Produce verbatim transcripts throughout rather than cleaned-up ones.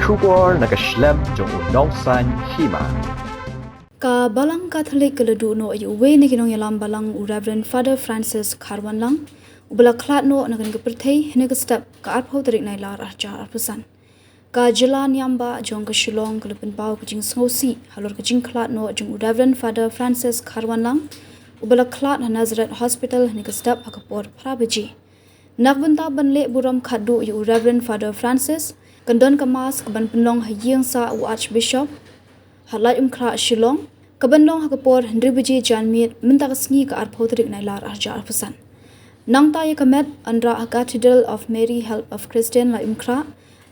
Khubor na ka shlem jong u Nongsaiñ Hima. Ka Balang Katholik ka la duh noh ïa uwei na ki nongïalam balang, u Reverend Father Francis Kharwanlang, uba la khlad noh na kane ka pyrthei hynne ka step ka arphew tarik Nailar arhajar arphew san. Ka jylla niam bah jong ka Shillong ka la pynpaw ka jingsngewsih halor ka jingkhlad noh jong u Reverend Father Francis Kharwanlang, uba la khlad ha Nazareth Hospital hynne ka step ha ka por phra baje. Na ka bynta ban leh burom khatduh ïa u Reverend Father Francis, kan don ka mass kaban pynlong ha ïing sah u Archbishop ha Laitumkhrah, Shillong, kaban long ha ka por hynriew baje janmiet mynta ka sngi ka arphew tarik Nailar arhajar arphew san. Nangta ïa ka met yn rah ha Cathedral of Mary Help of Christian, Laitumkhrah,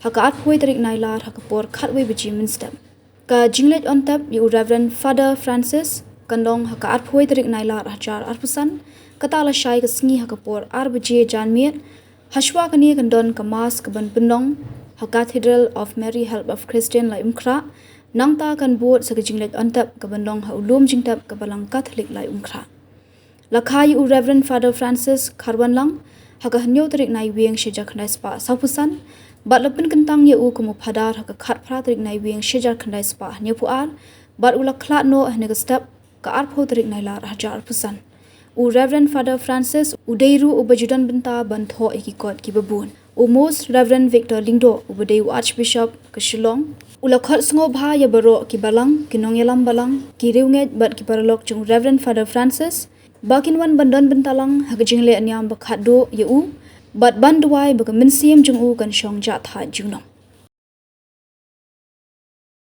ha ka arphew tarik Nailar ha ka por khatwei baje mynstep. Ka jingleit on tep ïa u Reverend Father Francis kan long ha ka arphew tarik Nailar arhajar arphew san, kata lashai ka sngi ha ka por ar baje janmiet. Hashwa kane kan don ka mass kaban pynlong ha Cathedral of Mary Help of Christian, Laitumkhrah. Nangta kan bud sa ka jingleit on tep kaban long ha u lum jingtep ka Balang Katholik Laitumkhrah. La kha ïa u Reverend Father Francis Kharwanlang ha ka hynñiew tarik Naiwieng shihajar khyndai spah sawphew san, bad la pynkyntang ïa u kum u Phadar ha ka khatphra tarik Naiwieng shihajar khyndai spah hynñiewphew ar, bad u la khlad noh hynne ka step ka arphew tarik Nailar arhajar arphew san. U Reverend Father Francis u dei ruh uba ju don bynta ban thoh ïa ki kot kiba bun. U Most Reverend Victor Lyngdoh, uba dei u Archbishop ka Shillong, u la khot sngewbha ïa baroh ki balang, ki nongïalam balang, ki riewngeit bad ki paralok jong u Reverend Father Francis ba kin wan ban don bynta lang ha ka jingleh niam ba khatduh ïa u, bad ban duwai ba ka mynsiem jong u kan shong jahthait junom.